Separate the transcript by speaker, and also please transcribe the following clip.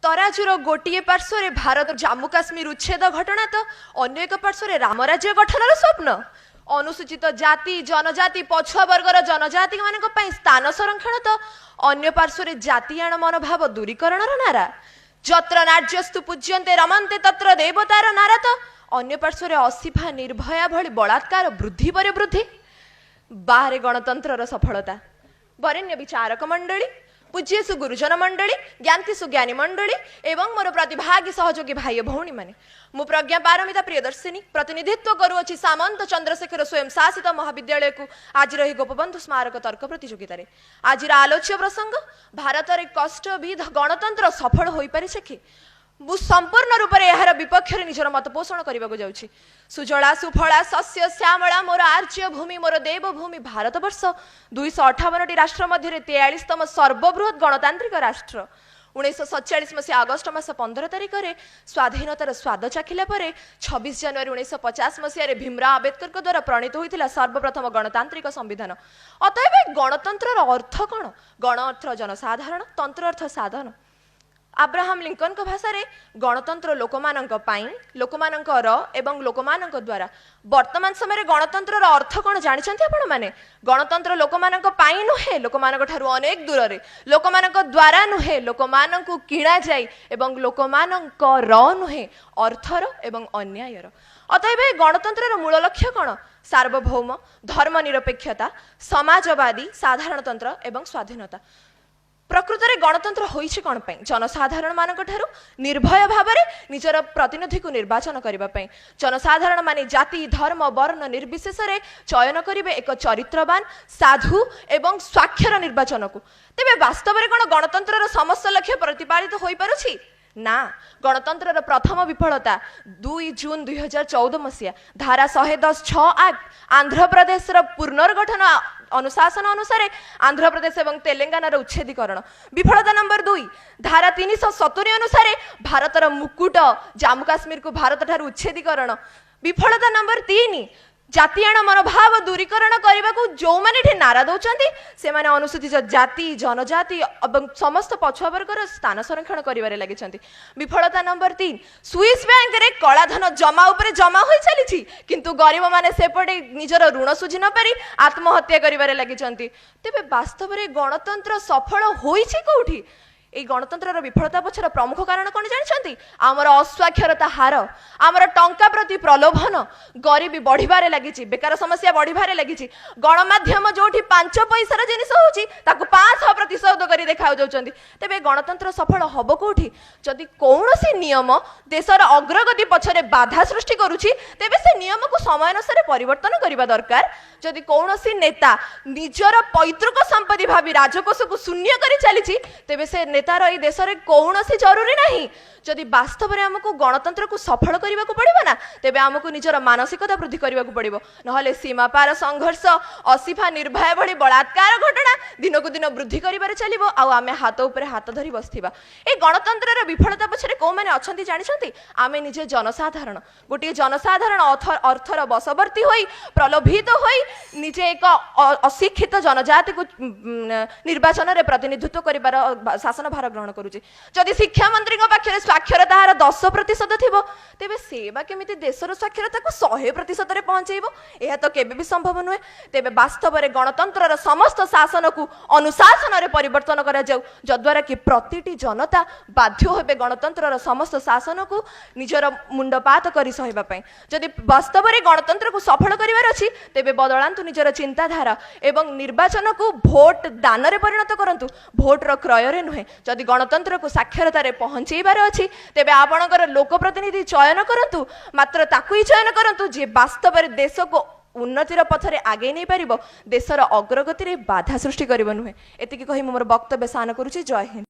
Speaker 1: ତରାଜୁର ଗୋଟିଏ ପାର୍ଶ୍ୱରେ ଭାରତ ଜାମ୍ମୁ କାଶ୍ମୀର ଉଚ୍ଛେଦ ଘଟଣା ତ ଅନ୍ୟ ଏକ ପାର୍ଶ୍ୱରେ ରାମରାଜ୍ୟ ଗଠନର ସ୍ୱପ୍ନ। ଅନୁସୂଚିତ ଜାତି, ଜନଜାତି, ପଛୁଆ ବର୍ଗର ଜନଜାତିମାନଙ୍କ ପାଇଁ ସ୍ଥାନ ସଂରକ୍ଷଣ ତ ଅନ୍ୟ ପାର୍ଶ୍ୱରେ ଜାତିଆଣ ମନୋଭାବ ଦୂରୀକରଣର ନାରା। ଯତ୍ର ନାର୍ଯ୍ୟସ୍ତୁ ପୂଜ୍ୟନ୍ତେ ରମନ୍ତେ ତତ୍ର ଦେବତାର ନାରା ତ ଅନ୍ୟ ପାର୍ଶ୍ୱରେ ଅସିଫା, ନିର୍ଭୟା ଭଳି ବଳାତ୍କାର ବୃଦ୍ଧି ପରେ ବୃଦ୍ଧି। ବାହାରେ ଗଣତନ୍ତ୍ରର ସଫଳତା। ବରେଣ୍ୟ ବିଚାରକ ମଣ୍ଡଳୀ, ପୂଜ୍ୟେଷୁ ଗୁରୁଜନ ମଣ୍ଡଳୀ, ଜ୍ଞାତିଷୁ ଜ୍ଞାନୀ ମଣ୍ଡଳୀ ଏବଂ ମୋର ପ୍ରତିଭାଗୀ ସହଯୋଗୀ ଭାଇ ଓ ଭଉଣୀମାନେ, ମୁଁ ପ୍ରଜ୍ଞା ପାରମିତା ପ୍ରିୟଦର୍ଶିନୀ ପ୍ରତିନିଧିତ୍ୱ କରୁଅଛି ସାମନ୍ତ ଚନ୍ଦ୍ରଶେଖର ସ୍ୱୟଂ ଶାସିତ ମହାବିଦ୍ୟାଳୟକୁ ଆଜିର ଏହି ଗୋପବନ୍ଧୁ ସ୍ମାରକ ତର୍କ ପ୍ରତିଯୋଗିତାରେ। ଆଜିର ଆଲୋଚ୍ୟ ପ୍ରସଙ୍ଗ, ଭାରତରେ କଷ୍ଟବିଧ ଗଣତନ୍ତ୍ର ସଫଳ ହୋଇପାରିছে କି? ମୁଁ ସମ୍ପୂର୍ଣ୍ଣ ରୂପରେ ଏହାର ବିପକ୍ଷରେ ନିଜର ମତ ପୋଷଣ କରିବାକୁ ଯାଉଛି। ସୁଜଳା ସୁଫଳା ଶସ୍ୟ ଶ୍ୟାମଳା ମୋର ଆର୍ଯ୍ୟ ଭୂମି, ମୋର ଦେବଭୂମି ଭାରତବର୍ଷ 258ଟି ରାଷ୍ଟ୍ର ମଧ୍ୟରେ 43ତମ ସର୍ବବୃହତ ଗଣତାନ୍ତ୍ରିକ ରାଷ୍ଟ୍ର। 1947 ମସିହା ଅଗଷ୍ଟ ମାସ 15 ତାରିଖରେ ସ୍ୱାଧୀନତାର ସ୍ୱାଦ ଚାଖିଲା ପରେ 26 ଜାନୁଆରୀ 1950 ମସିହାରେ ଭୀମରାଓ ଆମ୍ବେଦକରଙ୍କ ଦ୍ୱାରା ପ୍ରଣୀତ ହୋଇଥିଲା ସର୍ବପ୍ରଥମ ଗଣତାନ୍ତ୍ରିକ ସମ୍ବିଧାନ। ଅତଏବ ଏ ଗଣତନ୍ତ୍ରର ଅର୍ଥ କ'ଣ? ଗଣ ଅର୍ଥ ଜନସାଧାରଣ, ତନ୍ତ୍ର ଅର୍ଥ ସାଧନ। ଆବ୍ରାହାମ ଲିଙ୍କନଙ୍କ ଭାଷାରେ ଗଣତନ୍ତ୍ର ଲୋକମାନଙ୍କ ପାଇଁ, ଲୋକମାନଙ୍କର ଏବଂ ଲୋକମାନଙ୍କ ଦ୍ୱାରା। ବର୍ତ୍ତମାନ ସମୟରେ ଗଣତନ୍ତ୍ରର ଅର୍ଥ କ'ଣ ଜାଣିଛନ୍ତି ଆପଣମାନେ? ଗଣତନ୍ତ୍ର ଲୋକମାନଙ୍କ ପାଇଁ ନୁହେଁ, ଲୋକମାନଙ୍କ ଠାରୁ ଅନେକ ଦୂରରେ, ଲୋକମାନଙ୍କ ଦ୍ୱାରା ନୁହେଁ, ଲୋକମାନଙ୍କୁ କିଣାଯାଇ ଏବଂ ଲୋକମାନଙ୍କର ନୁହେଁ, ଅର୍ଥର ଏବଂ ଅନ୍ୟାୟର। ଅତଏବ ଏ ଗଣତନ୍ତ୍ରର ମୂଳ ଲକ୍ଷ୍ୟ କ'ଣ? ସାର୍ବଭୌମ, ଧର୍ମ ନିରପେକ୍ଷତା, ସମାଜବାଦୀ, ସାଧାରଣତନ୍ତ୍ର ଏବଂ ସ୍ୱାଧୀନତା। ପ୍ରକୃତରେ ଗଣତନ୍ତ୍ର ହୋଇଛି କ'ଣ ପାଇଁ? ଜନସାଧାରଣ ମାନଙ୍କ ଠାରୁ ନିର୍ଭୟ ଭାବରେ ନିଜର ପ୍ରତିନିଧିକୁ ନିର୍ବାଚନ କରିବା ପାଇଁ। ଜନସାଧାରଣ ମାନେ ଜାତି, ଧର୍ମ, ବର୍ଣ୍ଣ ନିର୍ବିଶେଷରେ ଚୟନ କରିବେ ଏକ ଚରିତ୍ରବାନ, ସାଧୁ ଏବଂ ସ୍ୱାକ୍ଷର ନିର୍ବାଚନକୁ। ତେବେ ବାସ୍ତବରେ କ'ଣ ଗଣତନ୍ତ୍ରର ସମସ୍ତ ଲକ୍ଷ୍ୟ ପ୍ରତିପାଳିତ ହୋଇପାରୁଛି? ନା। ଗଣତନ୍ତ୍ରର ପ୍ରଥମ ବିଫଳତା 2 ଜୁନ 2014 ମସିହା ଧାରା 110(6) ଆକ୍ଟ, ଆନ୍ଧ୍ରପ୍ରଦେଶର ପୁନର୍ଗଠନ ଅନୁଶାସନ ଅନୁସାରେ ଆନ୍ଧ୍ରପ୍ରଦେଶ ଏବଂ ତେଲେଙ୍ଗାନାର ଉଚ୍ଛେଦୀକରଣ। ବିଫଳତା ନମ୍ବର 2, ଧାରା 370 ଅନୁସାରେ ଭାରତର ମୁକୁଟ ଜାମ୍ମୁ କାଶ୍ମୀରକୁ ଭାରତ ଠାରୁ ଉଚ୍ଛେଦୀକରଣ। ବିଫଳତା ନମ୍ବର 3, ଜାତିଆଣ ମନୋଭାବ ଦୂରୀକରଣ କରିବାକୁ ଯେଉଁମାନେ ଏଠି ନାରା ଦଉଛନ୍ତି, ସେମାନେ ଅନୁସୂଚିତ ଜାତି, ଜନଜାତି ଏବଂ ସମସ୍ତ ପଛୁଆ ବର୍ଗର ସ୍ଥାନ ସଂରକ୍ଷଣ କରିବାରେ ଲାଗିଛନ୍ତି। ବିଫଳତା ନମ୍ବର 3, ସୁଇସ୍ ବ୍ୟାଙ୍କରେ କଳାଧନ ଜମା ଉପରେ ଜମା ହୋଇ ଚାଲିଛି, କିନ୍ତୁ ଗରିବମାନେ ସେପଟେ ନିଜର ଋଣ ଶୁଝି ନ ପାରି ଆତ୍ମହତ୍ୟା କରିବାରେ ଲାଗିଛନ୍ତି। ତେବେ ବାସ୍ତବରେ ଗଣତନ୍ତ୍ର ସଫଳ ହୋଇଛି କୋଉଠି? ଏଇ ଗଣତନ୍ତ୍ରର ବିଫଳତା ପଛର ପ୍ରମୁଖ କାରଣ କ'ଣ ଜାଣିଛନ୍ତି? ଆମର ଅସ୍ୱାକ୍ଷରତା ହାର, ଆମର ଟଙ୍କା ପ୍ରତି ପ୍ରଲୋଭନ, ଗରିବୀ ବଢିବାରେ ଲାଗିଛି, ବେକାର ସମସ୍ୟା ବଢିବାରେ ଲାଗିଛି। ଗଣମାଧ୍ୟମ ଯୋଉଠି 5 ପଇସାର ଜିନିଷ ହଉଛି, ତାକୁ 500 ପ୍ରତିଶୋଧ କରି ଦେଖାଉ ଯାଉଛନ୍ତି। ତେବେ ଗଣତନ୍ତ୍ର ସଫଳ ହବ କୋଉଠି? ଯଦି କୌଣସି ନିୟମ ଦେଶର ଅଗ୍ରଗତି ପଛରେ ବାଧା ସୃଷ୍ଟି କରୁଛି, ତେବେ ସେ ନିୟମକୁ ସମୟାନୁସାରେ ପରିବର୍ତ୍ତନ କରିବା ଦରକାର। ଯଦି କୌଣସି ନେତା ନିଜର ପୈତୃକ ସମ୍ପତ୍ତି ଭାବି ରାଜକୋଷକୁ ଶୂନ୍ୟ କରି ଚାଲିଛି, ତେବେ ସେ ନେତାର ଏଇ ଦେଶରେ କୌଣସି ଜରୁରୀ ନାହିଁ। ଯଦି ବାସ୍ତବରେ ଆମକୁ ଗଣତନ୍ତ୍ରକୁ ସଫଳ କରିବାକୁ ପଡ଼ିବ ନା, ତେବେ ଆମକୁ ନିଜର ମାନସିକତା ବୃଦ୍ଧି କରିବାକୁ ପଡ଼ିବ। ନହେଲେ ସୀମାପାର ସଂଘର୍ଷ, ଅସିଫା, ନିର୍ଭୟା ଭଳି ବଳାତ୍କାର ଘଟଣା ଦିନକୁ ଦିନ ବୃଦ୍ଧି କରିବାରେ ଚାଲିବ ଆଉ ଆମେ ହାତ ଉପରେ ହାତ ଧରି ବସିଥିବା। ଏଇ ଗଣତନ୍ତ୍ରର ବିଫଳତା ପଛରେ କୋଉମାନେ ଅଛନ୍ତି ଜାଣିଛନ୍ତି? ଆମେ ନିଜେ ଜନସାଧାରଣ। ଗୋଟିଏ ଜନସାଧାରଣ ଅର୍ଥର ବଶବର୍ତ୍ତୀ ହୋଇ, ପ୍ରଲୋଭିତ ହୋଇ ନିଜେ ଏକ ଅଶିକ୍ଷିତ ଜନଜାତିକୁ ନିର୍ବାଚନରେ ପ୍ରତିନିଧିତ୍ୱ କରିବାର ଶାସନ ଭାର ଗ୍ରହଣ କରୁଛି। ଯଦି ଶିକ୍ଷାମନ୍ତ୍ରୀଙ୍କ ପାଖରେ ସ୍ୱାକ୍ଷରତା ହାର 10% ଥିବ, ତେବେ ସେ ବା କେମିତି ଦେଶର ସ୍ୱାକ୍ଷରତାକୁ 100%ରେ ପହଞ୍ଚେଇବ? ଏହା ତ କେବେ ବି ସମ୍ଭବ ନୁହେଁ। ତେବେ ବାସ୍ତବରେ ଗଣତନ୍ତ୍ରର ସମସ୍ତ ଶାସନକୁ ଅନୁଶାସନରେ ପରିବର୍ତ୍ତନ କରାଯାଉ, ଯଦ୍ୱାରା କି ପ୍ରତିଟି ଜନତା ବାଧ୍ୟ ହେବେ ଗଣତନ୍ତ୍ରର ସମସ୍ତ ଶାସନକୁ ନିଜର ମୁଣ୍ଡପାତ କରି ସହିବା ପାଇଁ। ଯଦି ବାସ୍ତବରେ ଗଣତନ୍ତ୍ରକୁ ସଫଳ କରିବାର ଅଛି, ତେବେ ବଦଳାନ୍ତୁ ନିଜର ଚିନ୍ତାଧାରା ଏବଂ ନିର୍ବାଚନକୁ ଭୋଟ ଦାନରେ ପରିଣତ କରନ୍ତୁ, ଭୋଟର କ୍ରୟରେ ନୁହେଁ। ଯଦି ଗଣତନ୍ତ୍ରକୁ ସାକ୍ଷରତାରେ ପହଞ୍ଚେଇବାର ଅଛି, ତେବେ ଆପଣଙ୍କର ଲୋକପ୍ରତିନିଧି ଚୟନ କରନ୍ତୁ, ମାତ୍ର ତାକୁ ହିଁ ଚୟନ କରନ୍ତୁ ଯିଏ ବାସ୍ତବରେ ଦେଶକୁ ଉନ୍ନତିର ପଥରେ ଆଗେଇ ନେଇପାରିବ, ଦେଶର ଅଗ୍ରଗତିରେ ବାଧା ସୃଷ୍ଟି କରିବ ନୁହେଁ। ଏତିକି କହି ମୁଁ ମୋର ବକ୍ତବ୍ୟ ସାନ କରୁଛି। ଜୟ ହିନ୍ଦ।